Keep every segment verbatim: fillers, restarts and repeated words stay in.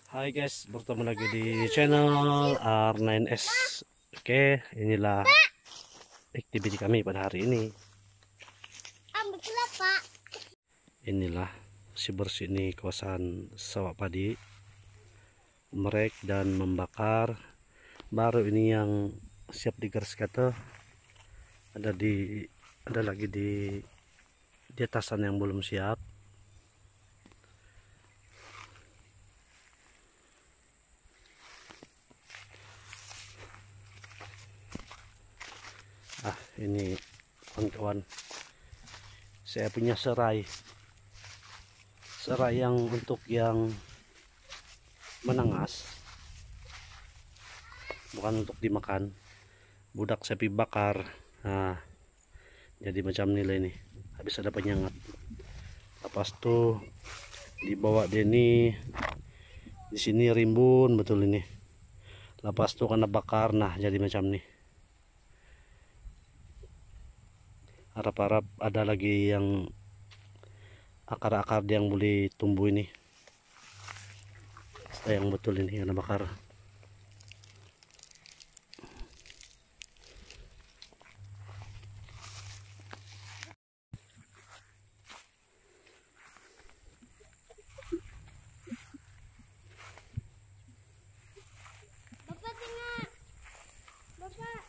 Hai guys, bertemu lagi di channel R nine S. Oke, inilah aktiviti kami pada hari ini. Ambil kelapa. Inilah bersih-bersih ni kawasan sawah padi. Merek dan membakar. Baru ini yang siap digaris kata. Ada di, ada lagi di, di atas sana yang belum siap. Ah, ini kawan-kawan, saya punya serai. Serai yang untuk yang menangas. Bukan untuk dimakan. Budak saya pi bakar. Nah, jadi macam ni lah ini. Habis ada penyengat. Lepas tu dibawa dia ni, di sini rimbun betul ini. Lepas tu kena bakar, nah, jadi macam ni. Harap-harap ada lagi yang akar-akar dia yang boleh tumbuh ini. Sayang betul ini kena bakar. Bapak tengok. Bapak.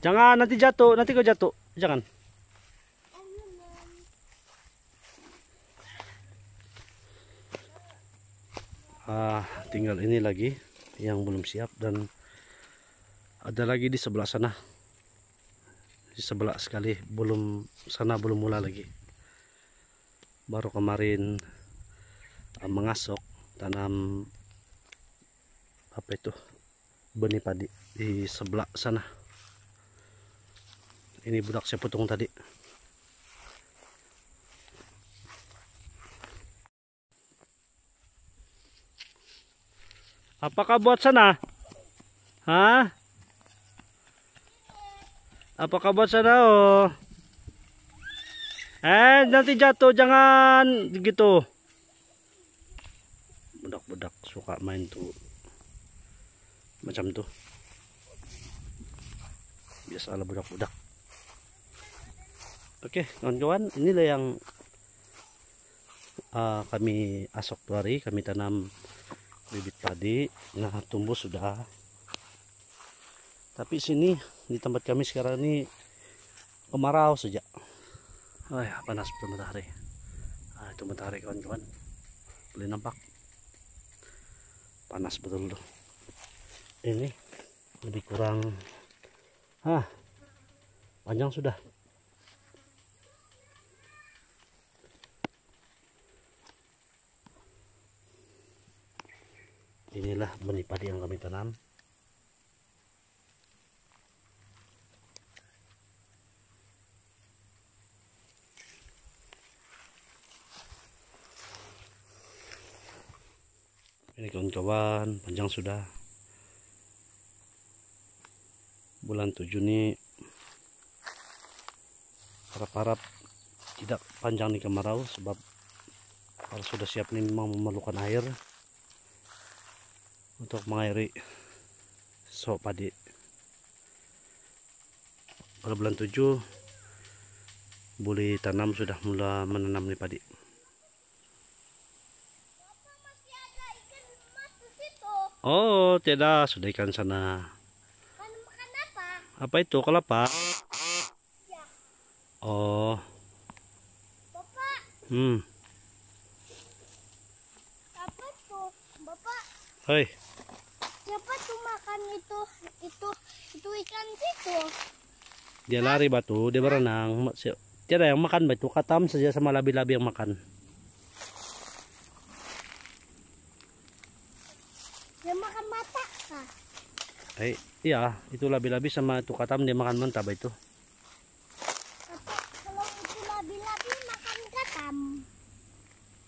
Jangan, nanti jatuh, nanti kau jatuh. Jangan. Ah, tinggal ini lagi yang belum siap dan ada lagi di sebelah sana. Di sebelah sekali, belum, sana belum mula lagi. Baru kemarin, ah, mengasok, tanam, apa itu, benih padi di sebelah sana. Ini budak saya potong tadi. Apa kau buat sana? Ha? Apa kau buat sana, oh? Eh, nanti jatuh, jangan gitu. Budak-budak suka main tu. Macam tu. Biasalah budak-budak. Oke, kawan-kawan, inilah yang, ah, kami asok tu hari, kami tanam bibit padi. Nah, tumbuh sudah. Tapi sini, di tempat kami sekarang ni kemarau saja. Ay, panas betul matahari. Ah, itu matahari, kawan-kawan. Boleh nampak. Panas betul tu. Ini lebih kurang, ah, panjang sudah. Inilah benih padi yang kami tanam. Ini kawan-kawan, panjang sudah. Bulan tujuh ni harap-harap tidak panjang ni kemarau, sebab kalau sudah siap ni memang memerlukan air untuk mengairi sawah padi. Pada bulan tujuh boleh tanam, sudah mula menanam ni padi. Oh, tiada, sudah ikan sana. Makan, makan apa? Apa itu? Kelapa? Ya. Oh. Bapak. Hmm. Apa tu, Bapak? Hei. Siapa tu makan itu, itu, itu ikan situ? Dia lari batu, dia berenang. Ma-, si-, tiada yang makan batu, katam saja sama labi-labi yang makan. Dia makan mata kah? Eh, iya, itu labi-labi sama itu katam dia makan mentah itu. Tapi kalau itu labi-labi makan katam.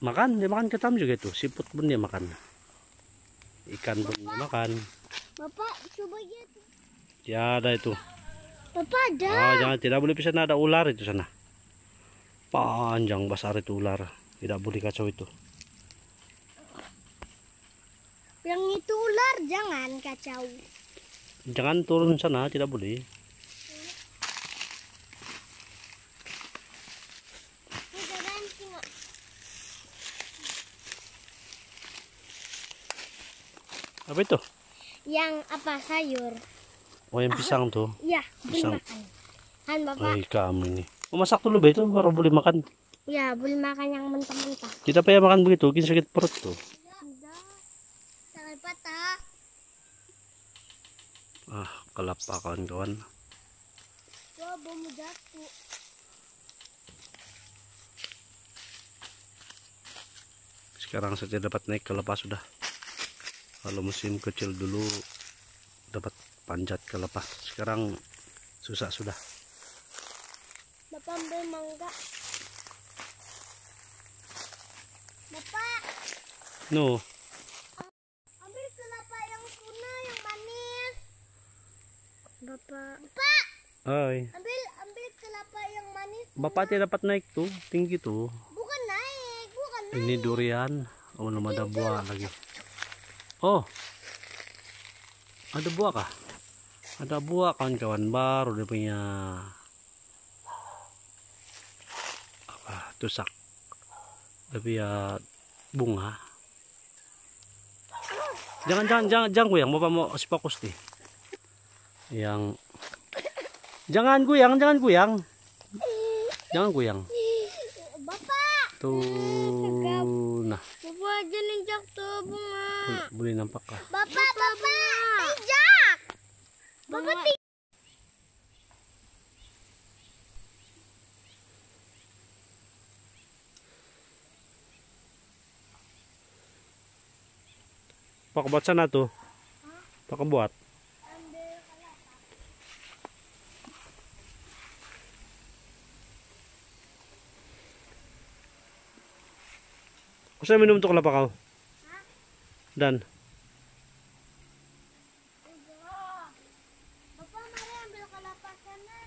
Makan, dia makan katam juga itu. Siput pun dia makan. Ikan pun dia makan. Bapak, coba lihat. Tiada itu. Bapak, ada. Ah, jangan, tidak boleh, di sana ada ular itu sana. Panjang besar itu ular. Tidak boleh kacau itu. Yang itu ular, jangan kacau. Jangan turun sana, tidak boleh. Ini jangan tengok. Apa itu? Yang apa, sayur? Oh, yang pisang tu. Iya, boleh makan. Kan, Bapak? Ay, kamu ini. Oh, masak dulu ba itu, baru boleh makan. Ya, boleh makan yang mentah-mentah. Tidak payah makan begitu, bikin sakit perut tu. Tidak. Sampai patah. Ah, kelapa, kawan-kawan. Wah, bau jatuh. Sekarang saya tidak dapat naik kelapa sudah. Kalau musim kecil dulu dapat panjat kelapa. Sekarang susah sudah. Bapak ambil mangga. Bapak. No. Ambil kelapa yang tuna, yang manis. Bapak. Bapak. Hai. Ambil, ambil kelapa yang manis. Bapak tidak dapat naik tu, tinggi tu. Bukan naik, bukan naik. Ini durian. Oh, belum ada buah lagi. Oh. Ada buah kah? Ada buah, kawan-kawan, baru dia punya apa, tusak. Dia punya bunga. Jangan, jangan, jangan, jangan goyang. Bapak mau kasih fokus ni. Yang, jangan goyang, jangan goyang. Jangan goyang. Bapak. Tu, nah. Bapak, jangan injak tu bunga. Boleh, boleh nampak kah? Bapak, Bapak, injak. Bapak, ti- Apa kau buat sana tu? Apa kau buat? Kau sudah minum tu kelapa kau? Dan Bapak, mari ambil kelapa sana.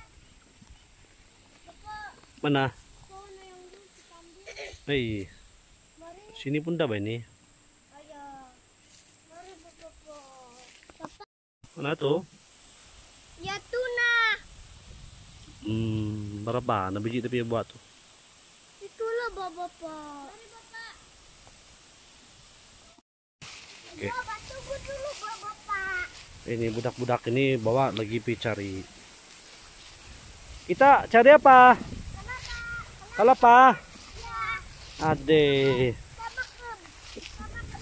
Bapak, mana? Sana yang dulu kita ambil. Hei. Mari. Sini pun dah ba ini. Ayo. Mari, Bapak. Bapak. Mana tu? Ya, tuna. Hmm, berapa? Nah, biji tapi buat tu. Itulah, Bapak. Mari, Bapak. Okey. Bapak, tunggu dulu, Bapak. Ini budak-budak ini bawa lagi pi cari. Kita cari apa? Kelapa. Kelapa? Ya. Ade. Sama ke, sama ke,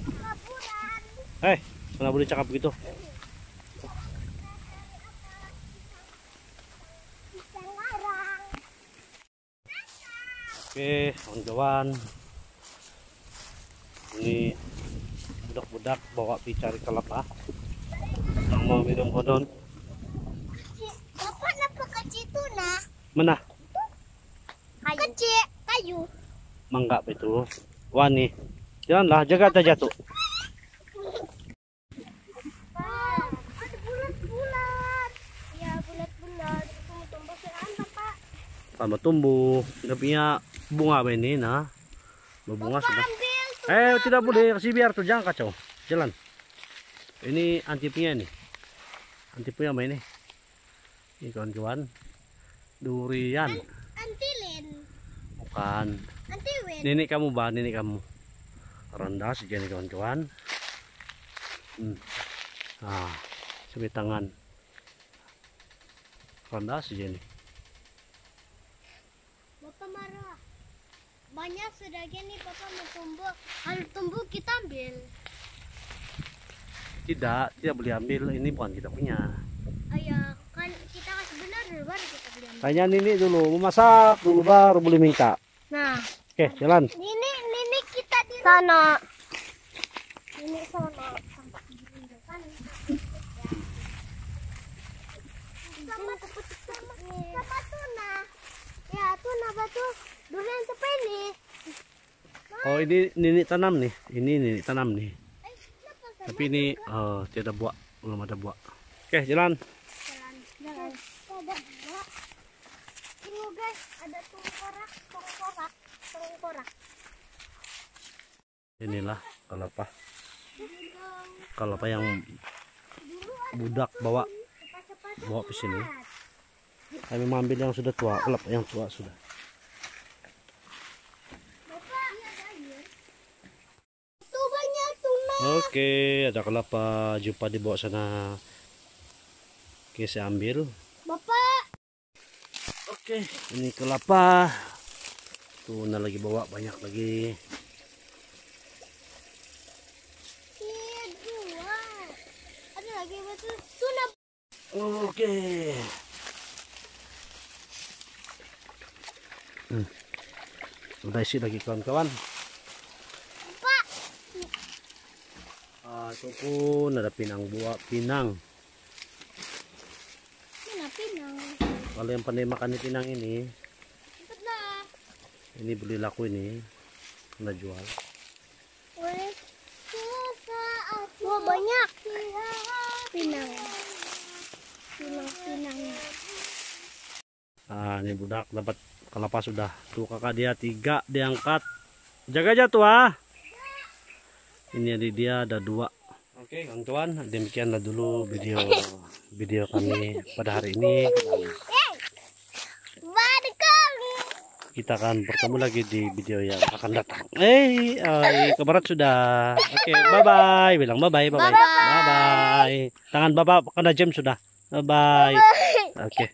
pelaburan. Eh, mana boleh cakap begitu? Pisang larang. Okey, kawan-kawan. Ini budak-budak bawa pi cari kelapa. Yang mau minum konon. Bapak, nampak kecil tu, nah. Mana? Kayu. Kecil, kayu. Mangga apa itu? Wani. Janganlah, jaga tak jatuh. Wah, ada bulat-bulat. Ya, bulat-bulat. Itu tumbuh-tumbuh sekarang, Bapak. Tambah tumbuh. Dia punya bunga apa ini, nah? Berbunga sudah. Ambil tu, eh, tidak boleh. Kasih biar tu, jangan kacau. Jalan. Ini anti punya ni. Anti punya apa ini? Ini, kawan-kawan. Durian. An-, anti Lin. Bukan. Anti Win. Nenek kamu, bah, nenek kamu. Rendah saja ni, kawan-kawan. Hmm. Ah, sampai tangan. Rendah saja ni. Bapak marah. Banyak sudah gini, Bapak mau tumbuh. Kalau tumbuh, kita ambil. Tidak, tidak boleh ambil. Ini bukan kita punya. Ayah, kan kita kasih benar dulu, baru kita boleh ambil. Tanya Nini dulu, memasak dulu, baru boleh minta. Nah. Okey, jalan. Nini, Nini kita di sana. Nini sana. Sama, sama, sama tuna. Ya, tuna batu. Durian seperti ini. Oh, ini Nini tanam ni. Ini Nini tanam ni. Tapi ini, eh, tiada buah, belum ada buah. Okey, jalan. Jalan, jalan. Ada buah. Ini, guys, ada tengkorak, tengkorak, tengkorak. Inilah kelapa. Kelapa yang budak bawa, bawa ke sini. Kami mengambil yang sudah tua, kelapa yang tua sudah. Okey, ada kelapa jumpa di bawah sana. Okey, saya ambil. Bapak. Okey, ini kelapa. Tu, na lagi bawa banyak lagi. Iya, dua. Ada lagi, betul. Tu na. Okey. Hmm. Sudah isi lagi, kawan-kawan. Pak. Ah, tu pun ada pinang, buah pinang. Mana pinang? Kalau yang pandai makan ni pinang ini, ini boleh laku ini, na jual. Wah, banyak pinang. Pinang, pinang. Ah, ni budak dapat kelapa sudah. Tu kakak dia tiga dia angkat. Jaga aja tu, ah. Ini adik dia ada dua. Okey, kawan-kawan, demikianlah dulu video, video kami pada hari ini. Kita akan bertemu lagi di video yang akan datang. Eh, ai, ke barat sudah. Okey, bye-bye. Bilang bye-bye, bye-bye. Bye-bye. Bye-bye. Tangan bapak kena jam sudah. Bye-bye. Okey.